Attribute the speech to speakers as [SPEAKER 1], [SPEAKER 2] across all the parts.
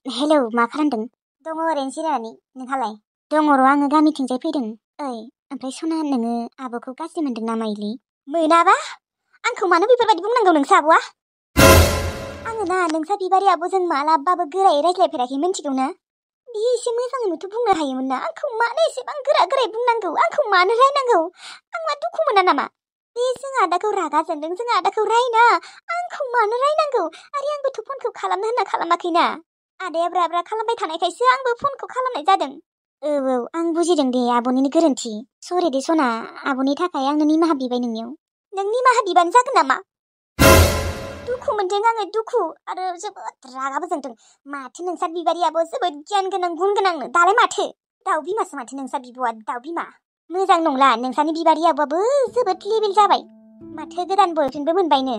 [SPEAKER 1] Hello, मा खालामदों? दङ ओरैनो जिरायनानै। नोंहालाय? दङ र' आङो गामिथिंजाय फैदों। ओमफ्राय सना नोङो आब'खौ गाज्रि मोनदों नामा इलि? मोनाबा? आंखौ मानो बेफोरबायदि बुंनांगौ नोंसा आब'आ? आङो ना नोंसा बिबारि आब'जों मालाबाबो गोरायै रायज्लायफेराखै मिन्थिगौ ना? बियो एसे मोजाङैनोथ' बुंनो हायोमोन ना। आंखौ मानो एसेबां गोरा गोरायै बुंनांगौ? आंखौ मानो रायनांगौ? आं मा दुखु मोना नामा? बे जों आदाखौ रागा जोंदों, जों आदाखौ रायना। आंखौ मानो रायनांगौ? आरो आंबोथ' फनखौ खालामनो होनना खालामाखैना। आदाया ब्रा ब्रा खालामबाय थानायखायसो आंबो फनखौ खालामनाय जादों। औ आं बुजिदों दे, आब'निनो गोरोन्थि। सरि दे सना, आब'नि थाखाय आंनो निमाहा बिबाय नोंनियाव। नों निमाहा बिबानो जागोन नामा? दुखु मोनदों आङो, दुखु आरो जोबोद रागाबो जोंदों। माथो नोंसा बिबारियाबो जोबोद गियान गोनां गुन गोनांनो, दालाय माथो? दाउ बिमासो माथो नोंसा बिब'आ, दाउ बिमा। मोजां नंला, नोंसानि बिबारि आब'आबो जोबोद लेबेल जाबाय। माथो गोदान बयफ्रेन्डबो मोनबायनो।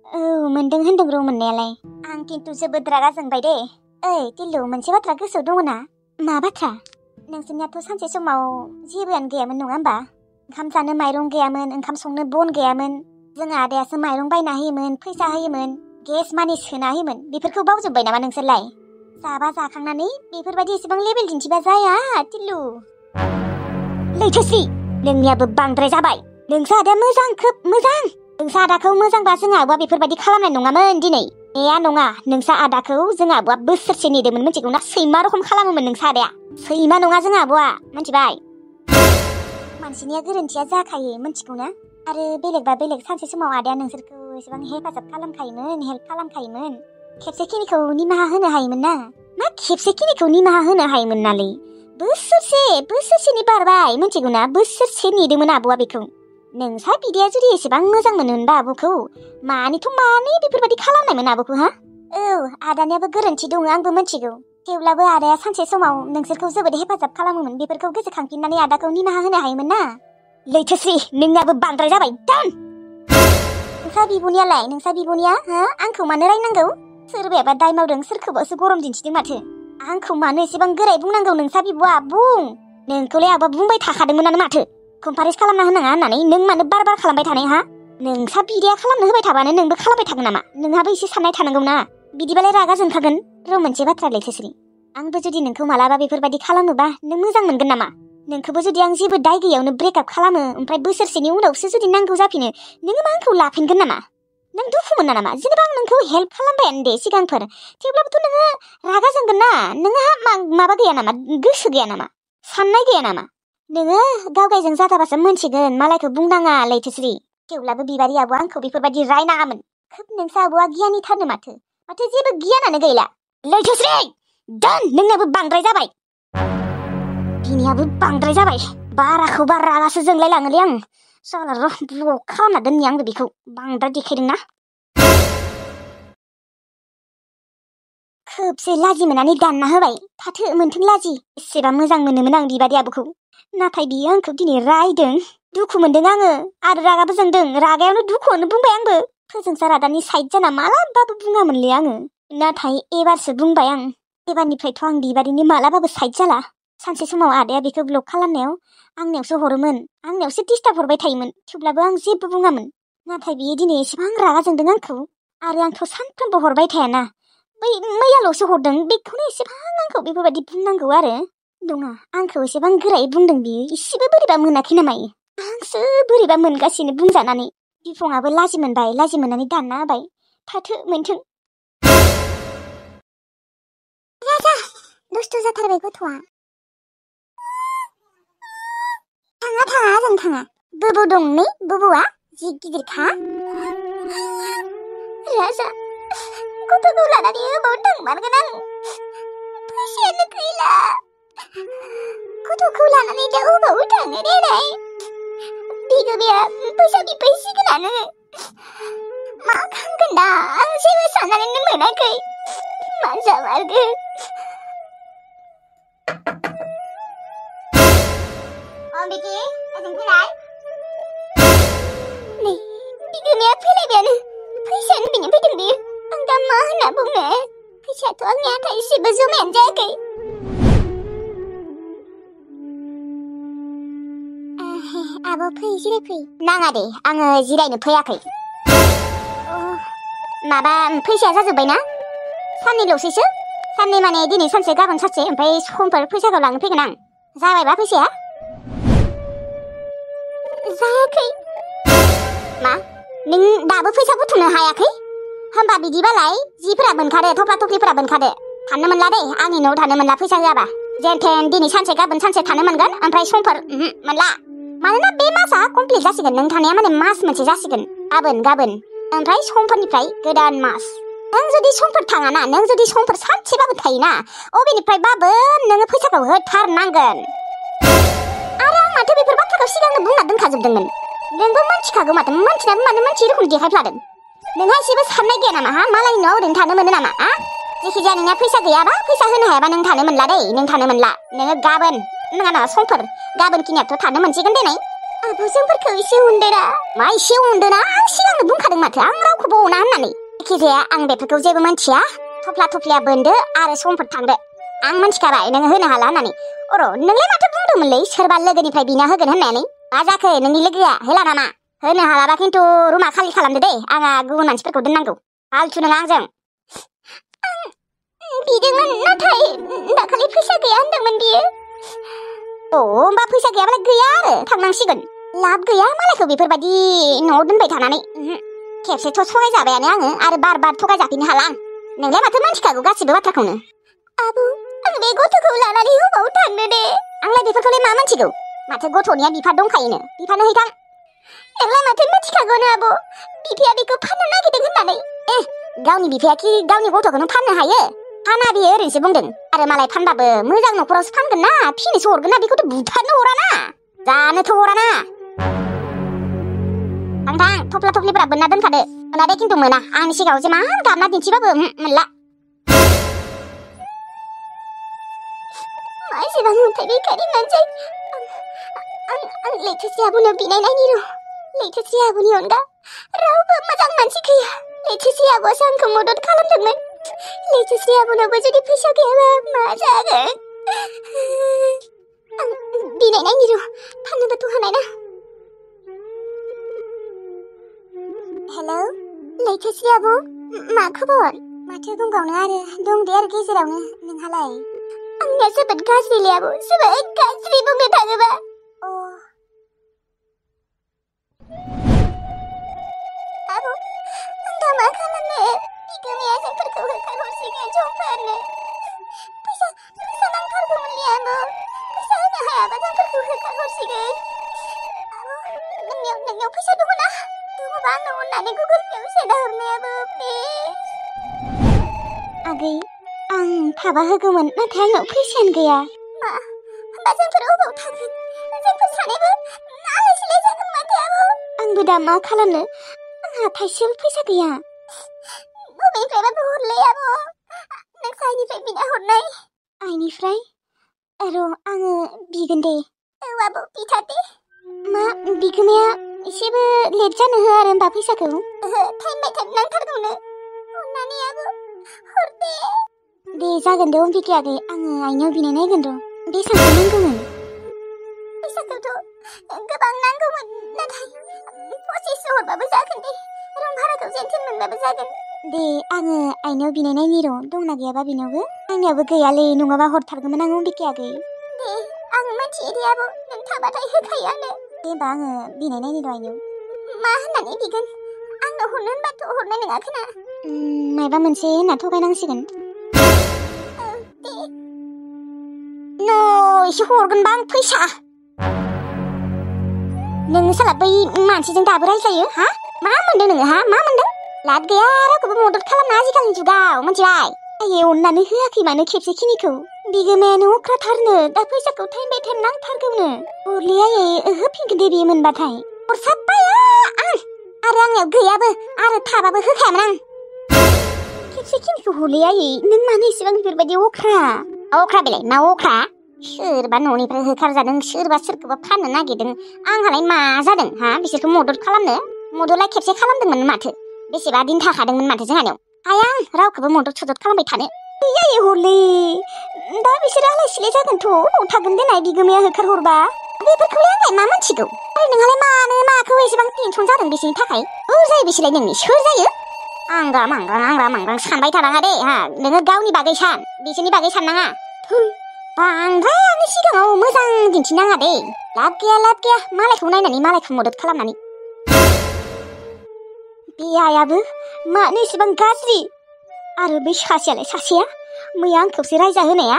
[SPEAKER 1] औ मोनदों होनदों र' मोननायालाय। आं खिन्थु जोबोद रागा जोंबाय दे। टिल्लु, मोनसे बाथ्रा गोसोआव दङ ना? मा बाथ्रा? नोंसोरनियाथ' सानसे समाव जेबोआनो गैयामोन नङा होमबा? ओंखाम जानो माइरं गैयामोन, ओंखाम संनो बन गैयामोन। जों आदायासो माइरं बायना होयोमोन, फैसा होयोमोन, गेस मानि सोना होयोमोन। बेफोरखौ बावजोब्बाय नामा नोंसोरलाय? जाबा जाखांनानै बेफोरबायदि एसेबां लेबेल दिन्थिबा जाया टिल्लु। लैथोश्री, नोंनियाबो बांद्राय जाबाय। नोंसा आदाया मोजां, खोब मोजां। नोंसा आदाखौ मोजांबा जों आब'आ बेफोरबायदि खालामनाय नङामोन दिनै। नङा, नोंसा आदाखौ जों आब'आ बोसोरसे नेदोंमोन मिथिगौ ना? सैमा रखम खालामोमोन नोंसा आदाया। सैमा नङा जों आब'आ, मिथिबाय? मानसिनिया गोरोन्थिया जाखायो मिथिगौ ना? आरो बेलेगबा बेलेग, सानसे समाव आदाया नोंसोरखौ एसेबां हेफाजाब खालामखायोमोन, हेल्प खालामखायोमोन। खेबसेखिनिखौ निमाहा होनो हायोमोन ना? मा खेबसेखिनिखौ निमाहा होनो हायोमोन नालै? बोसोरसेनि बारबाय मिथिगौ ना? बोसोरसे नेदोंमोन आब'आ बेखौ। नोंसा बिदाया जुदि एसेबां मोजां मोनोमोनबा आब'खौ, मानो बेफोरबायदि खालामनायमोन आब'खौ, हा? औ, आदानियाबो गोरोन्थि दङ, आंबो मिथिगौ। थेवब्लाबो आदाया सानसे समाव नोंसोरखौ जोबोद हेफाजाब खालामोमोन। बेफोरखौ गोसोखांफिननानै आदाखौ निमाहा होनो हायोमोन ना? लैथोश्री, नोंनाबो बांद्राय जाबाय, दान! नोंसा बिब'निया हो? आंखौ मानो रायनांगौ? सोरबायाबा दाय मावदों, सोरखौबासो गरम दिन्थिदों माथो। आंखौ मानो एसेबां गोरायै बुंनांगौ नोंसा बिब'आ? बुं! नोंखौलाय आब'आ बुंबाय थाखादोंमोनानो माथो। कम्पारेस खालामना होनाङा होननानै नों मानो बार बार खालामबाय थानाय, हा? नोंसा बिदाया खालामनो होबाय थाबानो नोंबो खालामबाय थागोन नामा? नोंहाबो एसे साननाय थानांगौ ना? बिदिबालाय रागा जोंखागोन। र' मोनसे बाथ्रा लैथोश्री, आंबो जुदि नोंखौ मालाबा बेफोरबायदि खालामोबा नों मोजां मोनगोन नामा? नोंखौबो जुदि आं जेबो दाय गैयावनो ब्रेकआप खालामो, ओमफ्राय बोसोरसेनि उनावसो जुदि नांगौ जाफिनो, नोङो मा आंखौ लाफिनगोन नामा? नों दुखु मोना नामा? जेनेबा आं नोंखौ हेल्प खालामबायानो दे सिगांफोर, थेवब्लाबोथ' नोङो रागा जोंगोन ना? नोंहा माबा गैया नामा? गोसो गैया नामा? साननाय गैया नामा? नोङो गावगायजों जाथाबासो मोनसिगोन, मालायखौ बुंनाङा लैथोश्री। थेवब्लाबो बिबारि आब'आ आंखौ बेफोरबायदि रायनाङामोन। खोब नोंसा आब'आ गियानिथारनो माथो जेबो गियानानो गैला। लैथोश्री, दोन, नोंनाबो बांद्राय जाबाय। बिनियाबो बांद्राय जाबाय। बाराखौ बारा रागासो जोंलाय लाङोलै आं। साला र' ब्लक खालामना दोननि आंबो बेखौ, बांद्राय देखायदोंना? खोबसे लाजि मोननानै दानना होबाय। थाथो मोनथों लाजि। एसेबा मोजां मोनोमोन आं बिबारि आब'खौ, नाथाय बियो आंखौ दिनै रायदों। दुखु मोनदों आङो आरो रागाबो जोंदों। रागायावनो दुखुआवनो बुंबाय आंबो। फोजोंसार आदानि साइड जाना मालाबाबो बुङामोनलै आङो, नाथाय एबारसो बुंबाय आं। एबारनिफ्रायथ' आं बिबारिनि मालाबाबो साइड जाला। सानसे समाव आदाया बेखौ ब्लक खालामनायाव आंनियावसो हरोमोन, आंनियावसो डिस्टार्ब हरबाय थायोमोन। थेवब्लाबो आं जेबो बुङामोन। नाथाय बियो दिनै एसेबां रागा जोंदों आंखौ, आरो आंथ' सानफ्रोमबो हरबाय थायाना। मैयाल'सो हरदों, बेखौनो एसेबां आंखौ बेफोरबायदि बुंनांगौ आरो। नङा, आंखौ एसेबां गोरायै बुंदों बियो, इसेबो बोरैबा मोनाखै नामा? आंसो बोरैबा मोनगासिनो बुंजानानै। बिफङाबो लाजि मोनबाय, लाजि मोननानै दानना होबाय। थाथो मोनथों। जा दुस्थु जाथारबाय गथ'आ। थाङा जों थाङा। बुबु दं नै, बुबुआ जि गिदिरखा। राजा, गथ'खौ लानानै अबाव थांमारगोन आं? फैसायानो गैला। गथ'खौ लानानै दा अबाव थांनो देलाय? बिगोमाया फैसा बिफैसिगोनानो। मा खालामगोन दा? आं जेबो साननानैनो मोनाखै। मा जामारगोन? बिदि ओजों फैलाय। नै बिगोमाया फैलायबायानो। फैसायानो बिनो फैदों बियो। आं दा मा होनना बुंनो? फैसायाथ' आंनि आखाइ एसेबो जमायानो जायाखै। आब' फै, जिराय फै। नाङा दे, आङो जिरायनो फैयाखै। माबा फैसाया जाजोब्बाय ना? साननैल'सैसो। साननै माने दिनै सानसे गाबोन सानसे ओमफ्राय समफोर फैसाखौ लांनो फैगोन आं जाबायबा फैसाया जायाखै मा नों दाबो फैसा बुथुमनो हायाखै होमबा बिदिबालाय जिफोरा बोनखादो थफ्ला थफ्लिफोरा बोनखादो थानो मोनला दे आंनि न'आव थानो मोनला फैसा होआबा जेनथेन दिनै सानसे गाबोन सानसे थानो मोनगोन ओमफ्राय समफोर मोनला मानोना बे मासआ कमप्लिट जासिगोन नों थानाया माने मास मोनसे जासिगोन गाबोन ओमफ्राय समफोरनिफ्राय गोदान मास नों जुदि समफोर थाङाना नों जुदि समफोर सानसेबाबो थायोना अबेनिफ्रायबाबो नोङो फैसाखौ होथारनांगोन आरो आं माथो बेफोर बाथ्राखौ सिगांनो बुंना दोनखाजोबदोंमोन नोंबो मिथिखागौ माथो मिथिनाबो मानो मिथियै रोखोम देखायफ्लादों नोंहा एसेबो साननाय गैया नामा हा मालायनि न'आव ओरैनो थानो मोनो नामा आ जेखिजाया नोंना फैसा गैयाबा फैसा होनो हायाबा नों थानो मोनला दै नों थानो मोनला नोङो गाबोन नङा समफोर गाबोन खिनियाथ' थानो मोनसिगोन देनाय आब' जोंफोरखौ एसे उन्दोरा मा एसे उन्दोना आं सिगांनो बुंखादों माथो आं रावखौबो अना होननानै जेखिजाया आं बेफोरखौ जेबो मिथिया थफ्ला थफ्लिया बोन्दो आरो समफोर थांदो आं मिथिखाबाय नोङो होनो हाला होननानै अर' नोंलाय माथो बुंदोंमोनलै सोरबा लोगोनिफ्राय बिना होगोन होननानै मा जाखो नोंनि लोगोआ होला नामा होनो हालाबा खिन्थु रुमा खालि खालामदो दे आंहा गुबुन मानसिफोरखौ दोननांगौ फालथु नङा आंजों बिदोंमोन नाथाय दाखालि फैसा गैया होनदोंमोन बियो होमबा फैसा गैयाबालाय गैया आरो थांनांसिगोन लाब गैया मालायखौ बेफोरबायदि न'आव दोनबाय थानानै खेबसेथ' थगायजाबायानो आङो आरो बार थगायजाफिननो हाला आं नोंलाय माथो मिथिखागौ गासिबो बाथ्राखौनो आबौ आं बे गथ'खौ लानानै अबाव थांनो दे आंलाय बेफोरखौलाय मा मिथिगौ माथो गथ'निया बिफा दंखायोनो बिफानो हैथां नोंलाय माथो मिथिखागौनो आबौ बिफाया बेखौ फाननो नागिरदों होननानै गावनि बिफाया कि गावनि गथ'खौनो फाननो हायो फाना बियो ओरैनोसो बुंदों आरो मालाय फानबाबो मोजां न'खरावसो फानगोन ना फिनोसो हरगोन ना बेखौथ' बुथारनो हराना जानोथ' हराना थां थफ्ला थफ्लिफोरा बोनना दोनखादो मोना दे खिन्थु मोना आंनि सिगाङाव जे मा गाबना दिन्थिबाबो मोनला मा एसेबां अन्थाइ बेखारि मानसि आं लैथोस्रि आब'नो बिनायनायनि लैथोस्रि आब'नि अनगा रावबो मोजां मानसि गैया लैथोस्रि आब'आसो आंखौ मदद खालामदोंमोन लैथोस्रि आब'नावबो जुदि फैसा गैयाबा मा जागोन आं बिनायनायनि फाननोबोथ' हानाय ना हेलौ लैथोस्रि आब' मा खबर माथो बुंबावनो आरो दं दे आरो गेजेरावनो नोंहालाय आंनिया जोबोद गाज्रिलै आब' जोबोद गाज्रि बुंनो थाङोबा आब' आं दा मा खालामनो बिगोमाया जोंफोरखौ होखारहरसिगोन समफोरनो फैसा नांथारगौमोनलै आब' फैसा होनो हायाबा जोंफोरखौ होखारहरसिगोन आब' नोंनियाव फैसा दङ ना दङबा आंनो अननानै गुगोल पेआव सोना हरनायाबो प्लिज आगै आं थाबा होगौमोन नाथाय आंनाव फैसायानो गैया मा होमबा जोंफोर अबाव थागोन जोंफोर सानैबो आलाय सिलाय जागोन माथो आब' आंबो दा मा खालामनो आंहा थाइसेबो फैसा गैया बबेनिफ्रायबाबो हरलै आब' नोंसा आइनिफ्राय बिना हरनाय आइनिफ्राय र' आङो बिगोन दे औ आब' बिथार दे मा बिगोमाया एसेबो लेट जानो हो आरो होमबा फैसाखौ टाइम बाय टाइम नांथारगौनो अननानै आब' हरदे दे जागोन दे अम्बिके आगै आङो आइनियाव बिनाय नायगोन र' बेसेबां नांगौमोन फैसाखौथ' गोबां नांगौमोन नाथाय 2500 हरबाबो जागोन दे रुम भाराखौ जेनथेन मोनबाबो जागोन दे आङो आइनियाव बिनाय नायनि र' दंना गैयाबा बिनावबो आंनियावबो गैयालै नङाबा हरथारगौमोन आं अम्बिके आगै दे आं मिथियो दे आब' नों थाबाथाय होखायो आंनो दे होमबा आङो बिनाय नायनि र' आइनियाव मा होननानै बिगोन आंनो हरनो होनबाथ' हरनाय नङा खोना मायबा मोनसे होनना थगायनांसिगोन दे एसे हरगोनबा आं फैसा नोङो साला बै मानसिजों दाबो रायज्लायो हा मा मोनदों नोङो हा मा मोनदों लाद गैया रावखौबो मदद खालामना आजिखालिनि जुगाव मिथिबाय आयै अननानै होआखै मानो खेबसे खिनिखौ बिगोमायानो अख्राथारनो दा फैसाखौ टाइम बाय टाइम नांथारगौनो हरलै आयै होफिनगोन दे बियो मोनबाथाय हरसाबबाया आरो आंनियाव गैयाबो आरो थाबाबो होखायामोन आं खेबसे खिनिखौ हरलै आयै नों मानो एसेबां बेफोरबायदि अख्रा बेलाय मा अख्रा सोरबा न'निफ्राय होखारजादों सोरबा सोरखौबा फाननो नागिरदों आंहालाय मा जादों हा बिसोरखौ मदद खालामनो मददलाय खेबसे खालामदोंमोन माथो बेसेबा दिन थाखादोंमोन माथो जोंहानियाव हाया आं रावखौबो मदद खालामबाय थानो आयै हरलै दा बिसोरो आलाय सिलाय जागोनथ' अबाव थागोन देनाय बिगोमाया होखारहरबा बेफोरखौलाय आंलाय मा मिथिगौ आरो नोंहालाय मानो माखौ एसेबां टेनसन जादों बिसोरनि थाखाय जायो बिसोरलाय नोंनि सोर जायो आंग्रा सानबाय थानाङा दे हा नोङो गावनि बागै सान बिसोरनि बागै साननाङा थै बांद्राय आंनि सिगाङाव मोजां दिन्थिनाङा दे लाब गैया मालायखौ नायनानै मालायखौ मदद खालामनानै बे आइयाबो मानो इसेबां गाज्रि आरो बै सासेया मैया आंखौसो रायजा होनाया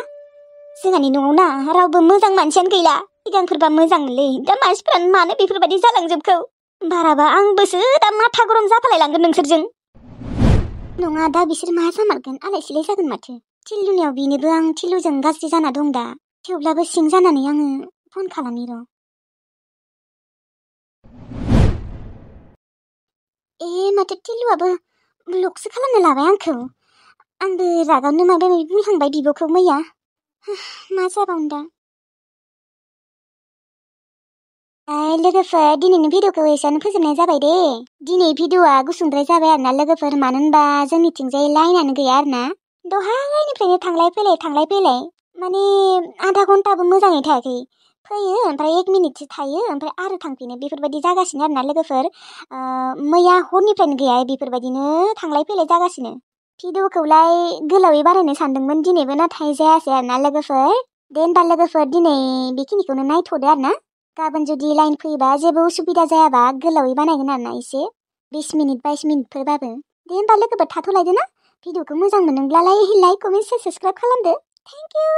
[SPEAKER 1] जोंहानि न'आव ना रावबो मोजां मानसियानो गैला सिगांफोरबा मोजांमोनलै दा मानसिफ्रानो मानो बेफोरबायदि जालांजोबखो बाराबा आंबोसो दा माथा गरम जाफालायलांगोन नोंसोरजों नङा दा बिसोर मा जामारगोन आलाय सिलाय जागोन माथो थिल्लुनियाव बेनोबो आं थिल्लुजों गाज्रि जाना दं दा थेवब्लाबो सिं जानानै आङो फन खालामनि र' माथो थिल्लुआबो ब्लकसो खालामना लाबाय आंखौ आंबो रागावनो माबा माबि बुंफ्लांबाय बिब'खौ मैया मा जाबावनो दा लोगोफोर दिनैनि भिडिअखौ एसेयावनो फोजोबनाय जाबाय दे दिनै भिडिअआ गुसुंद्राय जाबाय आरोना लोगोफोर मानो होनबा जोंनिथिंजाय लाइनानो गैया आरोना दहायनिफ्रायनो थांलाय फैलाय माने आधा घन्टाबो मोजाङै थायाखै फैयो ओमफ्राय 1 मिनिटसो थायो ओमफ्राय आरो थांफिनो बेफोरबायदि जागासिनो आरोना लोगोफोर मैया हरनिफ्रायनो गैया बेफोरबायदिनो थांलाय फैलाय जागासिनो भिडिअखौलाय गोलावै बानायनो सानदोंमोन दिनैबो नाथाय जायासै आरोना लोगोफोर दे होनबा लोगोफोर दिनै बेखिनिखौनो नायथ'दो आरोना गाबोन जुदि लाइन फैयोबा जेबो उसुबिदा जायाबा गोलावै बानायगोन आरोना एसे 20 मिनिट 22 मिनिटफोरबाबो दे होनबा लोगोफोर थाथ'लायदो ना भिडिअखौ मोजां मोनदोंब्लालाय लाइक कमेन्ट साबस्क्राइब खालामदो थेंक इउ